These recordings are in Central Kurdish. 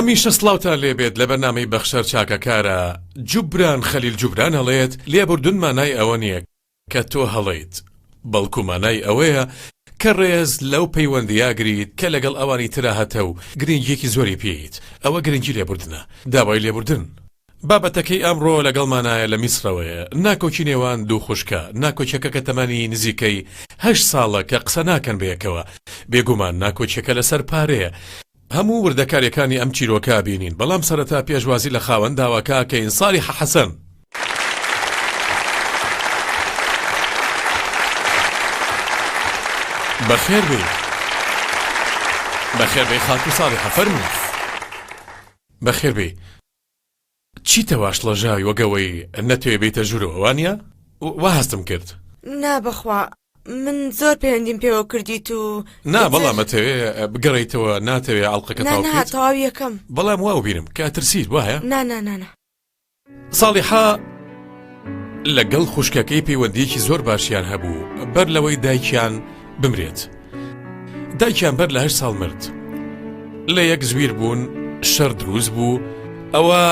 هەمیشە سڵاوتان لێبێت لە بەرنامەی بەخشەر چاکەکارە جوبران خەلیل جوبران ئەڵێت لێبوردن مانای ئەوە نییە کە تۆ هەڵەیت بەڵکو مانای ئەوەیە کە ڕێز لەو پەیوەندییە ئەگریت کە لەگەڵ ئەوانی ترا هەتە و گرنگییەکی زۆری پێیت ئەوە گرنگی لێبوردنە داوای لێبوردن بابەتەکەی ئەمڕۆ لەگەڵمانایە لە میسرەوەیە، ناکۆکی نێوان دوو خوشکە، ناکۆکیەکە کە تەمەنی نزیکەی هەشت ساڵە کە قسە ناکەن بەیەکەوە، بێگومان ناکۆکیەکە لەسەر پارەیە، هەموو وردەکاریەکانی ئەم چیرۆکە ئەبینین، بەڵام سەرەتا پێشوازی لە خاوەن داواکە ئەکەین ساڵیحە حەسەن. بەخێر بێی. بەخێر بێی خاتوو ساڵیحە، فەرموو. بەخێر بێی. چیتە وا شڵەژاوی وەک ئەوەی نەتەوێ بێیتە ژوورەوە وانیە؟ وا هەستم کرد. نا بەخوا من زۆر پەیوەندیم پێوە کردیت و نا بەڵام ئەتەوێ بگەڕێیتەوە ناتەوێ ئەڵقەکە نا تەواو نا بکەیت؟ تەواوی یەکەم بەڵام وا بیرم کە ئەترسیت وایە؟ نا نا نا نا ساڵیحە لەگەڵ خوشکەکەی پەیوەندیەکی زۆر باشیان هەبوو بەر لەوەی دایکیان بمرێت دایکیان بەر لە هەشت ساڵ مرد لە یەک زویر بوون شەر دروست بوو ئەوە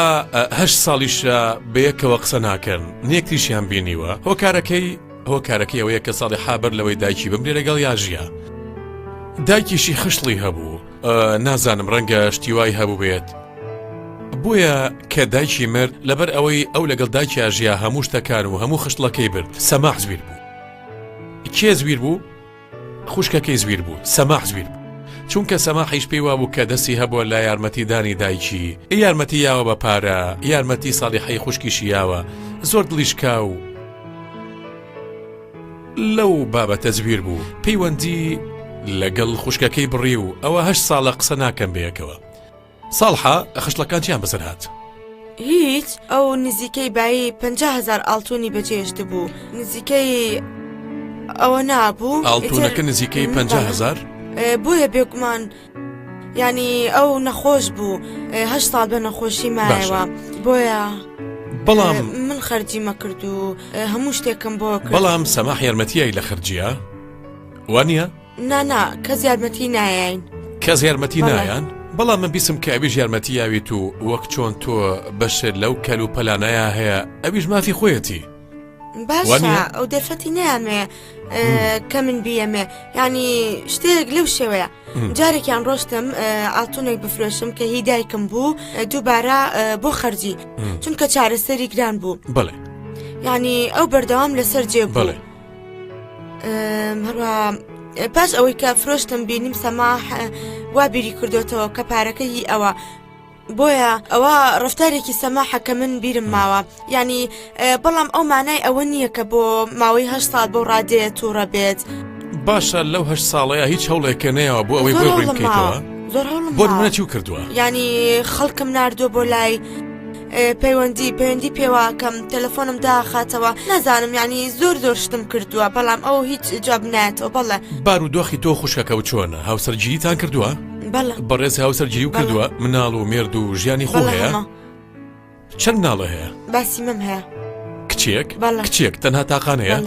هەشت ساڵیشە بەیەکەوە قسە ناکەن نێکتریشیان بینیوە هۆکارەکەی هۆکارەکەی ئەوەیە کە ساڵی حابەر لەوەی دایکی بمرێ لەگەڵ یاژیە دایکیشی خشڵی هەبوو نازانم ڕەنگە شتی وای هەبووبێت بۆیە کە دایکی مرد لەبەر ئەوەی ئەو لەگەڵ دایکیا ژیا هەموو شتەکان و هەموو خشتڵەکەی برد سەماح زویر بوو کێ زویر بوو؟ خوشکەکەی زویر بوو سەماح زویر بوو چونکە سەماحیش پێی وابوو کە دەستی هەبووە لە یارمەتیدانی دایکی یارمەتی یاوە بە پارە یارمەتی ساڵیحەی خوشکیشی یاوە زۆر دڵی شکا و لەو بابەتە زویر بوو پەیوەندی لەگەڵ خوشکەکەی بڕی و ئەوە هەشت ساڵە قسە ناکەن بەیەکەوە. ساڵحە خشڵەکان چیان بەسەر هات؟ هیچ، ئەو نزیکەی بایی 50 هەزار ئاڵتونی بەجێهێشتبوو، نزیکەی ئەوە نابوو. ئاڵتونەکە نزیکەی 50 هەزار؟ بۆیە بێگومان یانی ئەو نەخۆش بوو هەشت ساڵ بە نەخۆشی مایەوە بۆیە بەڵام من خەرجیمە کرد و هەموو شتێکم بۆ کرد. بەڵام سەماح یارمەتیای لە خەرجیە وانە؟ نا نا کەس یارمەتی نایاین. کەس یارمەتی نایان؟ بەڵام من بیسم کە ئەویش یارمەتی یاویت و وەک چۆن تۆ بەشێت لەو کەل و پەلانەیە هەیە ئەویش مافی خۆیەتی. باشە ئەو دەرفەتی نامێ کە من بیەمێ ینی شتێک لەو شێوەیە جارێکیان ڕۆشتم ئاڵتونێک بفرۆشم کە هی دایکم بوو دووبارە بۆ خەرجی چونکە چارەسەری گران بوو بڵێ ینی ئەو بەردەوام لەسەر جێ بڵێ هەروە پاش ئەوەی کە فرۆشتم بینیم سەماح وا بیری کردوتەوە کە پارەکە هی ئەوە بۆیە ئەوە ڕفتارێکی سەماحە کە من بیرم ماوە ینی بەڵام ئەو مانای ئەوە نییە کە بۆ ماوەی هە ساڵ بۆ ڕادەیە تووڕە بێت. باشە لەو هە ساڵەیە هیچ هەوڵێکە نەیەوە بۆ ئەوەی بۆ ڕوون بکەیتەوە زۆر هەوڵم بۆ منە چی کردووە ینی خەڵکم ناردووە بۆ لای پەیوەندی پەیوەندی پێواکەم تەلەفۆنم داخاتەوە نازانم ینی زۆر زۆر شتم کردووە بەڵام ئەو هیچ جواب نایەتەوە بەڵێ بارودۆخی تۆ خوشکەکە و چۆنە هاوسەرگیریتان کردووە؟ بەڵێ بەڕێز هاوسەرگیری و کردووە مناڵ و مێرد و ژیانی خۆ هەیە چەند مناڵە هەیە باسی مەم هەیە کچێک کچێک تەنها تاقانەیە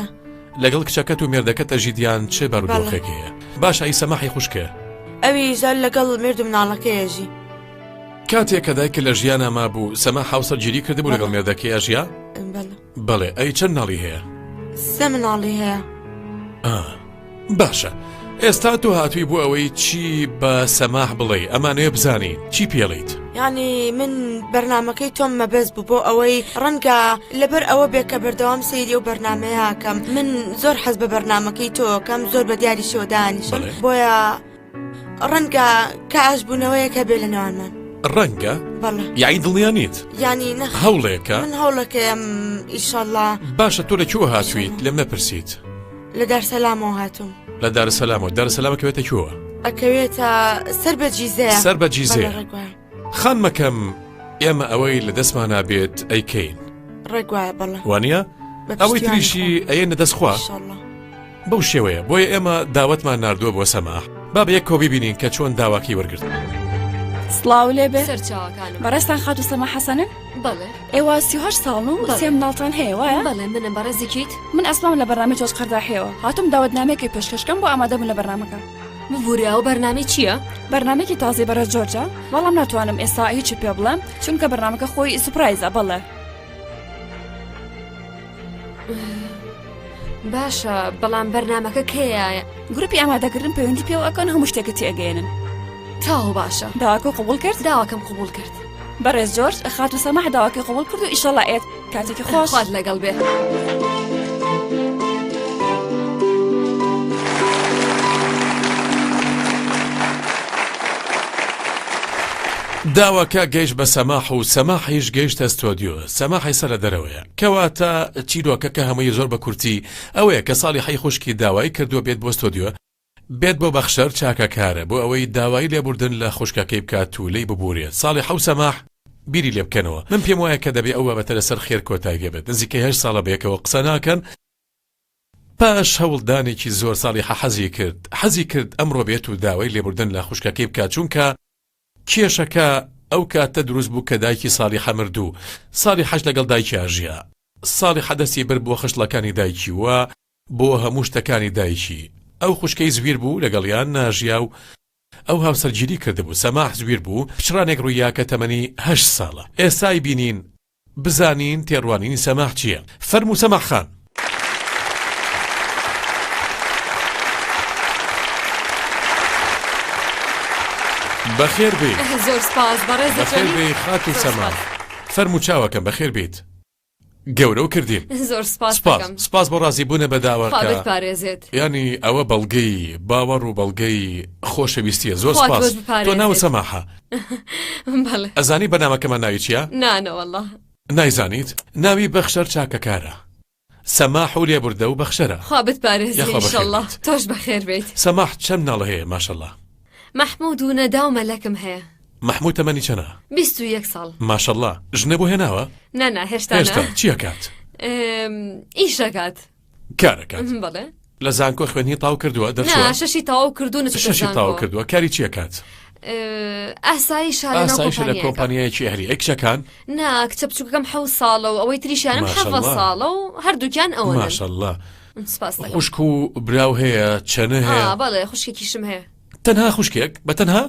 لەگەڵ کچەکەت و مێردەکەت ئەژیت یان چ بارودۆخێک هەیە باشە ئەی سەماحی خوشکێ ئەوی زار لەگەڵ مێرد و مناڵەکەیەژی کاتێک کە دایکە لە ژیانا مابوو سەماح هاوسەرگیری کردبوو لەگەڵ مێردەکەی ئەژیا؟ بەڵێ ئەی چەند مناڵی هەیە؟ سێ مناڵی هەیە. ئا باشە ئێستا تۆ هاتووی بۆ ئەوەی چی بە سەماح بڵێی ئەمانەوێ بزانین چی پێڵیت؟ یانی من بەرنمەکەی تۆم مەبەست بوو بۆ ئەوەی ڕەنگە لەبەر ئەوە بێ کە بەردەوام سەیری ئەو بەرنمەیەکەم من زۆر حەز بە بەرنمەکەی تۆکەم زۆر بە دیاریشەوە دانیشم بۆیە ڕەنگە کە ئاشبوونەوەیەک هەبێ لە نێوانمان. ڕەنگە؟ بەڵێ. یەعنی دڵنیا نیت؟ یانی نەخ. هەوڵێکە؟ من هەوڵەکەیەم ئیشەڵا. باشە تۆ لە کوێوە هاتوویت لێم نەپرسیت؟ لە دارسەلامەوە هاتووم. لە دارسەلامەوە، دارسەلام ئەکەوێتە کوێوە؟ ئەکەوێتە سەر بە جیزەیە. سەر بە جیزەیە. بەڵێ ڕێک وایە. خانمەکەم ئێمە ئەوەی لە دەستمانا بێت ئەیکەین. ڕێک وایە بەڵێ. وانییە؟ ئەوەی تریشی ئەیەنە دەست خوا. ئیشەڵا. بەو شێوەیە بۆیە ئێمە داوەتمان ناردووە بۆ سەماح با بە یەکەوە بیبینین کە چۆن داواکەی وەرگرت. سڵاو لێبێ سەرچاوەکانم. بەڕێزتان خاتوو سەما حەسەنن؟ بەڵێ. ئێوە 38 ساڵن و بەڵێ. سێ مناڵتان هەیە وایە؟ بەڵێ منم بەڕێزی کیت؟ من ئەسمام لە بەرنامەی تۆز قەرداحیەوە هاتووم داوەتنامەیەکت پێشکەش کەم بۆ ئامادەبوون لە بەرنامەکە. ببورە ئەو بەرنامەی چییە؟ بەرنامەیەکی تازەی بەڕێز جۆرجە بەڵام ناتوانم ئێستا هیچت پێ بڵێم چونکە بەرنامەکە خۆی سوپرایزە بەڵێ. باشە بەڵام بەرنامەکە کەیە؟ گروپی ئامادەکردن پەیوەندی پێوە ئەکەن هەموو شتێکت تێگەیەنن. تاو باشە داواکە قبول کرد؟ داواکەم قبول کرد. بەڕێز جۆرج خاتوو سەماح داواکەی قبول کرد و ئیشەڵا ئێت کاتێکی خۆش. خوات لەگەڵ بێ. داواکە گەیشت بە سەماح و سەماحیش گەیشتە ستۆدیۆ سەماح ئێستا لە دەرەوەیە کەواتە چیرۆکەکە هەمووی زۆر بە کورتی ئەوەیە کە ساڵیحەی خوشکی داوای کردووە بێت بۆ ستۆدیۆ بێت بۆ بەخشەر چاکەکارە بۆ ئەوەی داوای لێبوردن لە خوشکەکەی بکات و لێی ببورێت ساڵیحە و سەماح بیری لێ بکەنەوە من پێم وایە کە دەبێ ئەو بابەتە لەسەر خێر کۆتای پێ بێت نزیکەی هەشت ساڵە بەیەکەوە قسە ناکەن پاش هەوڵدانێکی زۆر ساڵیحە حەزی کرد حەزی کرد ئەمڕۆ بێت و داوای لێبوردن لە خوشکەکەی بکات چونکە کێشەکە ئەو کاتە دروست بوو کە دایکی ساڵیحە مرد و ساڵیحەش لەگەڵ دایکیا ژیا ساڵیحە دەستی برد بۆ خشڵەکانی دایکی و بۆ هەموو شتەکانی دایکی. ئەو خوشکەی زویر بوو لەگەڵیان ناژیا و ئەو هاوسەرگیری کردبوو. سەماح زویر بوو، پچڕانێک ڕووییا کە تەمەنی هەشت ساڵە. ئێستا ئەیبینین بزانین تێڕوانینی سەماح چییە. فەرموو سەماح خان. بەخێر بێی. زۆر سپاس بەڕێز بەخێر دەتوانی. بێی خاتوو زۆر سەماح. سپاس. فەرموو چاوەکەم بەخێر بێیت. گەورەو کردین. زۆر سپاس سپاس دەکەم. سپاس بۆ ڕازی بوونە بە خوا داواکە. بتپارێزێت. یانی ئەوە بەڵگەی باوەڕ و بەڵگەی خۆشەویستیە زۆر خوا سپاس تۆش تۆ ناوت بپارێزێت. سەماحە بەڵێ. ئەزانی بەرنامەکەمان ناوی چیە؟ نا نەوەڵا. نایزانیت؟ ناوی بەخشەر چاکەکارە سەماح و لێبوردە و بەخشەرە. خوا بتپارێزێ یاخوا بەخێر ئیشەڵا بیت. تۆش بەخێر بێیت. سەماح چەند مناڵ هەیە ماشەڵا؟ مەحمود و نەدا و مەلەکم هەیە. مەحمود تەمەنی چەنە؟ 21 ساڵ. ماشەڵا ژنە بۆ هێناوە؟ نا نا هێشتا نا. هێشتا چی ئەکات؟ ئیش ئەکات. کار ئەکات. بەڵێ. لە زانکۆ خوێندنی تاو کردووە دەرچووە؟ نا شەشی تەواو کردوو نەچۆتە شەشی زانکۆ. تەواو کردووە کاری چی ئەکات؟ ئاسایشە لەناو ئاسایشە لە کۆمپانیایەکە. کۆمپانیایەکی ئەهلی. ئەی کچەکان؟ نا کچە بچووکەکەم حەوت ساڵە و ئەوەی تریشیانم حەڤە ماشەڵا. ساڵە و هەردووکیان ئەوەنن. ماشەڵا. سپاس دەکەم. خوشک و براو هەیە چەنە هەیە؟ ئا بەڵێ خوشکێکیشم هەیە. تەنها خوشکێک؟ بە تەنها؟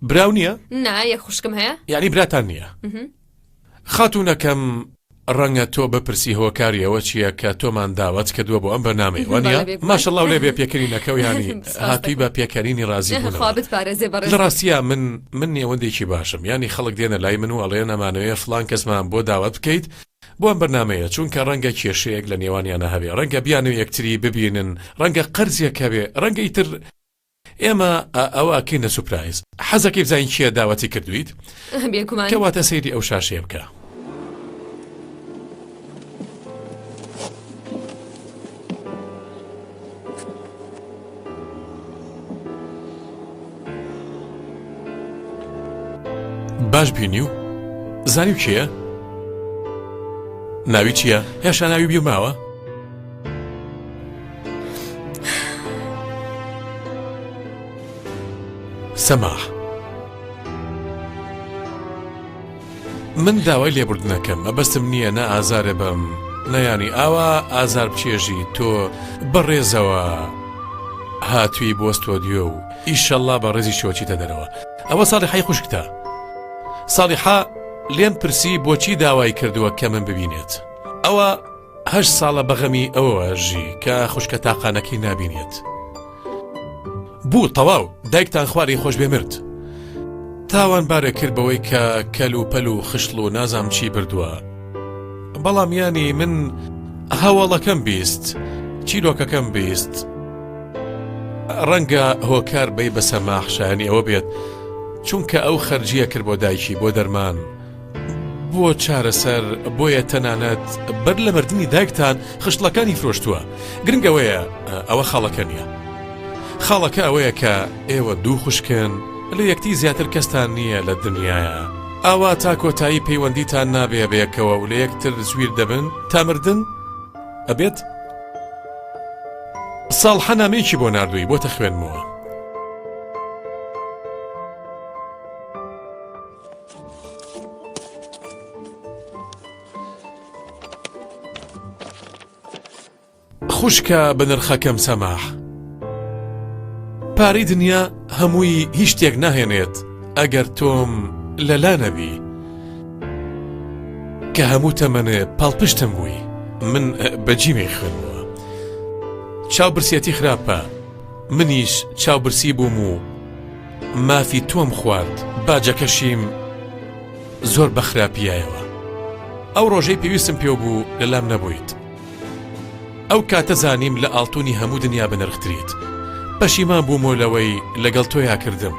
براو نییە؟ نا یەک خوشکم هەیە. یعنی براتان نییە؟ خاتوونەکەم ڕەنگە تۆ بپرسی هۆکاری ئەوە چییە کە تۆمان داوەت کردووە بۆ ئەم بەرنامەیە وانە ماشەڵڵا لێ بێ پێکەنینەکە و ینی هاتووی بە پێکەنینی ڕازی لە ڕاستیە من من نێوەندێکی باشم ینی خەڵک دێنە لای من و ئەڵێن ئەمانەوێ فلان کەسمان بۆ داوەت بکەیت بۆ ئەم بەرنامەیە چونکە ڕەنگە کێشەیەک لە نێوانیانە هەبێ ڕەنگە بیانەوێ یەکتری ببینن ڕەنگە قەرزێک هەبێ ڕەنگە ئیتر ئێمە ئەوە ئەکەینە سوپرایز حەزەکەی بزانین کێ داوەتی کردویت بێگومان کەواتە سەیری ئەو شاشەیە بکە. باش بینی و زانی و کێیە؟ ناوی چییە؟ هێشتا ناوی بیر ماوە؟ سەماح من داوای لێبوردنەکەم مەبەستم نییە نە ئازارێ بم نەیانی ئاوا ئازار بچێژی تۆ بەڕێزەوە هاتووی بۆ ستۆدیۆ و ئیشەڵا بە ڕێزی شۆچیتە دەرەوە ئەوە ساڵی خوشکتە ساڵیحە لێم پرسی بۆچی داوای کردووە کە من ببینێت ئەوە هەشت ساڵە بەغەمی ئەوەوە ژی کە خوشکە تاقانەکەی نابینێت بوو تەواو دایکتان خواری خۆش بێ مرد تاوان بارە کرد بەوەی کە کەل و پەل و خشڵ و نازام چی بردووە بەڵام ینی من هەواڵەکەم 20 چیرۆکەکەم 20 ڕەنگە هۆکار بی بە سەماح شایانی ئەوە بێت چونکە ئەو خەرجیە کرد بۆ دایکی بۆ دەرمان بۆ چارەسەر بۆیە تەنانەت بەر لە مردنی دایکتان خشتڵەکانی فرۆشتووە گرنگ ئەوەیە ئەوە خاڵەکە نییە خاڵەکە ئەوەیە کە ئێوە دوو خوشکن لە یەکتی زیاتر کەستان نییە لە دنیاە ئاوا تا کۆتایی پەیوەندیتان نابێ بەیەکەوە و لە یەکتر زویر دەبن تا مردن ئەبێت ساڵحە نامەیەکی بۆ ناردووی بۆتە خوێنمەوە. خوشکە بەنرخەکەم سەماح. پارەی دنیا هەمووی هیچ شتێک ناهێنێت ئەگەر تۆم لەلا نەبی کە هەموو تەمەنێ پاڵپشتم بووی من بەجیمێ خوێنەوە چاو برسێتی خراپە منیش چاو برسی بووم و مافی تۆم خوارد باجەکەشیم زۆر بە خراپیایەوە ئەو ڕۆژەی پێویستم پێو بوو لەلام نەبوویت ئەو کاتە زانیم لە ئاڵتونی هەموو دنیا بەنرختریت پەشیمان بوومەوە لەوەی لەگەڵ تۆیا کردم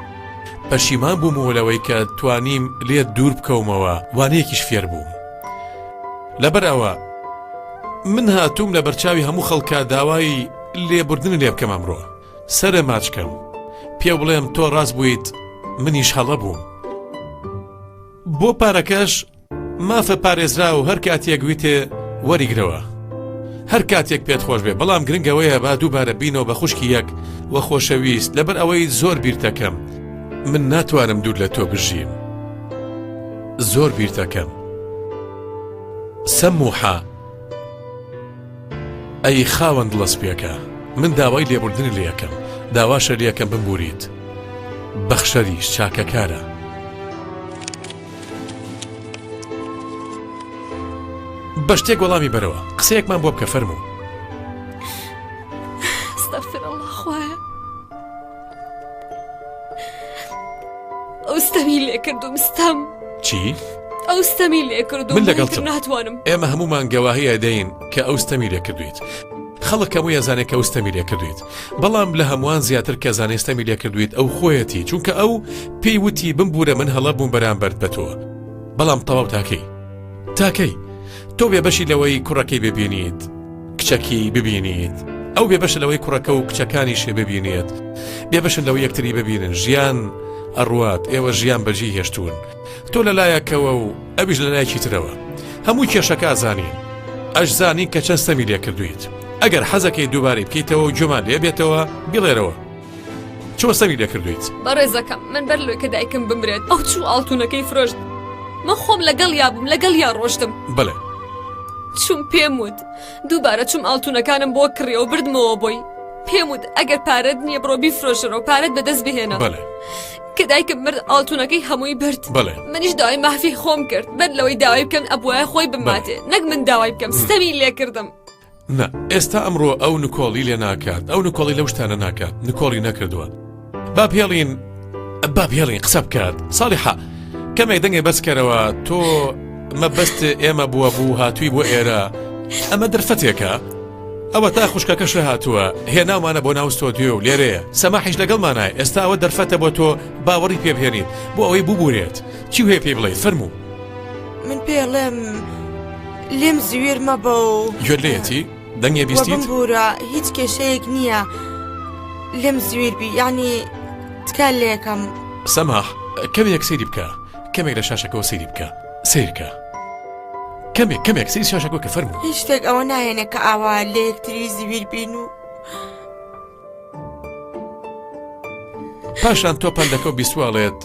پەشیمان بوومەوە لەوەی کە توانیم لێت دوور بکەومەوە وانەیەکیش فێر بووم لەبەر ئەوە من هاتووم لە بەرچاوی هەموو خەڵکا داوای لێبوردن لێ بکەم ئەمڕۆ سەرە ماچکەم پێ بڵێم تۆ ڕاست بوویت منیش هەڵە بووم بۆ پارەکەش مافە پارێزراو هەر کاتێک ویتێ وەریگرەوە هەر کاتێک پێت خۆش بێ بەڵام گرنگ ئەوەیە با دووبارە بینەوە بە خوشکی یەک و خۆشەویست لەبەر ئەوەی زۆر بیرتەکەم من ناتوانم دوور لە تۆ بژیم زۆر بیرتەکەم سەموحە ئەی خاوەن دڵە سپیەکە من داوای لێبوردنی لێ ئەکەم داواشە لێ ئەکەم بمبوریت بەخشەریش چاکەکارە. بە شتێک وەڵامی بەرەوە قسەیەکمان بۆ بکە فەرموو. استغفر الله خوایە ئەو ستەمی لێکردوم ستەم چی؟ ئەو ستەمی لێکردوم من لەگەڵتم. ناتوانم ئێمە هەمومان گەواهی ئەدەین کە ئەو ستەمی لێکردویت خەڵک هەمووی ئەزانێت کە ئەو ستەمی لێکردویت بەڵام لە هەمووان زیاتر کە زانێ ستەمی لێکردویت ئەو خۆیەتی چونکە ئەو پێی وتی بمبورە من هەڵە بووم بەرامبەرت بە تۆ بەڵام تەواو تاکەی تاکەی تۆ بێبەشی لەوەی کوڕەکەی ببینیت کچەکی ببینیت ئەو بێبەشە لەوەی کوڕەکە و کچەکانیشی ببینێت بێبەشن لەوەی یەکتری ببینن ژیان ئەڕوات ئێوە ژیان بەجی هێشتون تۆ لەلایەکەوە و ئەویش لەلایەکی ترەوە هەموو کێشەکە ئەزانین ئەشزانین کە چەند ستەمی لێکردویت ئەگەر حەزەکەی دووبارەی بکەیتەوە و گوێمان لێ بێتەوە بیڵێرەوە چۆن ستەمی لێکردویت. بەڕێزەکەم من بەر لەوەی کە دایکم بمرێت ئەو چوو ئاڵتونەکەی فرۆشت من خۆم لەگەڵیا بووم لەگەڵیا ڕۆشتم. بەڵێ. چووم پێم وت دووبارە چووم ئاڵتونەکانم بۆ کڕیەوە بردمەوە بۆی پێم وت ئەگەر پارەت نییە بڕۆ بیفرۆشەرەوە پارەت بەدەست بهێنە. بەڵێ. کە دایکم مرد ئاڵتونەکەی هەمووی برد. بەڵێ. منیش داوای مافی خۆم کرد بەر لەوەی داوای بکەم ئەبوایە خۆی بماتێ نەک من داوای بکەم ستەمی لێکردم. نا ئێستا ئەمڕۆ ئەو نکۆڵی لێ ناکات ئەو نکۆڵی لەو شتانە ناکات نکۆڵی نەکردووە با بهێڵین با بهێڵین قسە بکات ساڵیحە کەمێک دەنگێ بەسکەرەوە تۆ مەبەست ئێمە بووە بوو هاتووی بۆ ئێرە ئەمە دەرفەتێکە ئەوە تا خوشکەکەش هاتووە هێناومانە بۆ ناو ستۆدیۆ و لێرەیە سەماحیش لەگەڵمانای ئێستا ئەوە دەرفەتە بۆ تۆ باوەڕی پێبهێنیت بۆ ئەوەی ببورێت چی هەیە پێی بڵێ فەرموو من پێڵێم لێم زویر مەبە و گوێت لێیەتی؟ دەنگێ بیستیت؟ بمبورە هیچ کێشەیەک نییە لێم زویر بی یعنی تکا لێکەم سەماح کەمێک سەیری بکە کەمێک لە شاشەکەەوە سەیری بکە سیرکە کەمێک کەمێک سەیری شاشەکە کە فەرموو هیچ شتێک ئەوە ناهێنێ کە ئاوا لە یەکتری زویر بین و پاشان تۆ پەندەکە و بیستواڵێت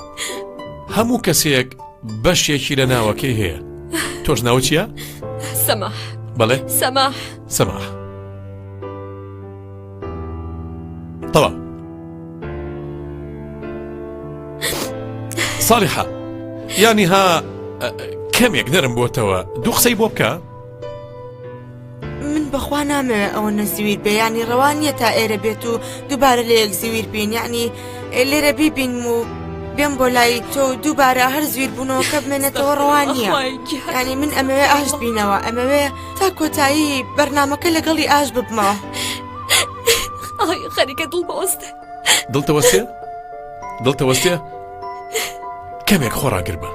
هەموو کەسێک بەشێکی لە ناوەکەی هەیە تۆش ناوە چییە؟ سەماح بەڵێ سەماح سەماح تەواو ساڵحە یانی ها کەمێک نەرم بۆتەوە دوو قسەی بۆ بکە من بەخوا نامەوێ ئەوە نەزویر بێ یانی ڕەوا نییە تا ئێرە بێت و دووبارە لە یەک زویر بین یعنی لێرە بیبینم و بێم بۆ لای تۆ و دووبارە هەر زویر بوونەوە کە بمێنێتەوە ڕەوا نییە یعنی من ئەمەوێ ئاشت بینەوە ئەمەوێ تا کۆتایی بەرنمەکە لەگەڵی ئاش ببمەوە خەریکە دڵ بەوەستێ دڵتەوەستێ دڵتەوەستێ کەمێک خۆڕاگر بە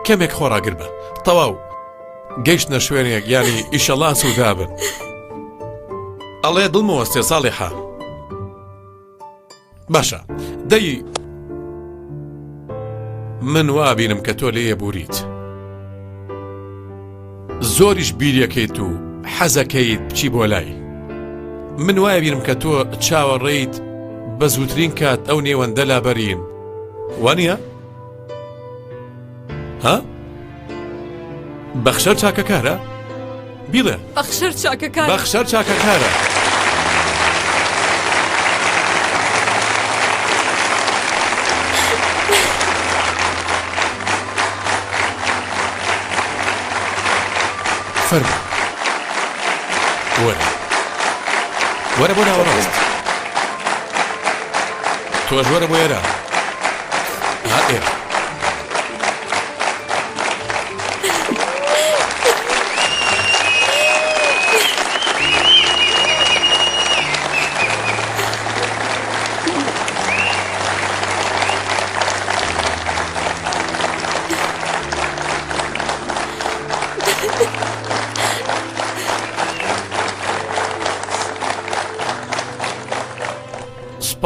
کەمێک خۆڕاگر بە تەواو گەیشتنە شوێنێک یانی ئیشەڵا سوودابن ئەڵێ دڵمەوەستێ ساڵیحە باشە دەی من وا بینم کە تۆ لێیە بوریت زۆریش بیرەکەیت و حەزەکەیت بچی بۆ لای من وایە بینم کە تۆ چاوەڕێیت بە زووترین کات ئەو نێوەندە لابەرین وانە؟ ها؟ بەخشەر چاکەکارە؟ بیڵێ. بەخشەر چاکەکارە. بەخشەر چاکەکارە. فەرموو وەرە وەرە بۆ ناوەڕاست تۆش وەرە بۆ ئێرە ها ئێرە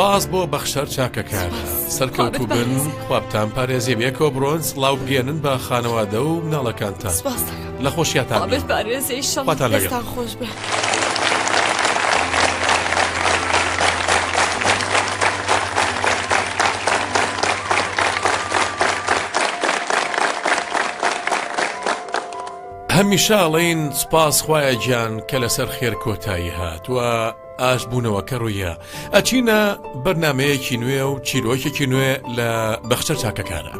سپاس بۆ بەخشەر چاکەکان سەرکەوتوو بن خوابتان پارێزی بێکەوە بڕۆن سڵاو بگەێنن بە خانەوادە و مناڵەکانتان لە خۆشیاتان پارێزی لەگەڵ خۆش بێ. هەمیشە ئەڵێین سوپاس خوایە گیان کە لەسەر خێر کۆتایی هات و ئاش بوونەوەکە ڕوویە ئەچینە بەرنمەیەکی نوێ و چیرۆکێکی نوێ لە بەخشەر چاکەکانە.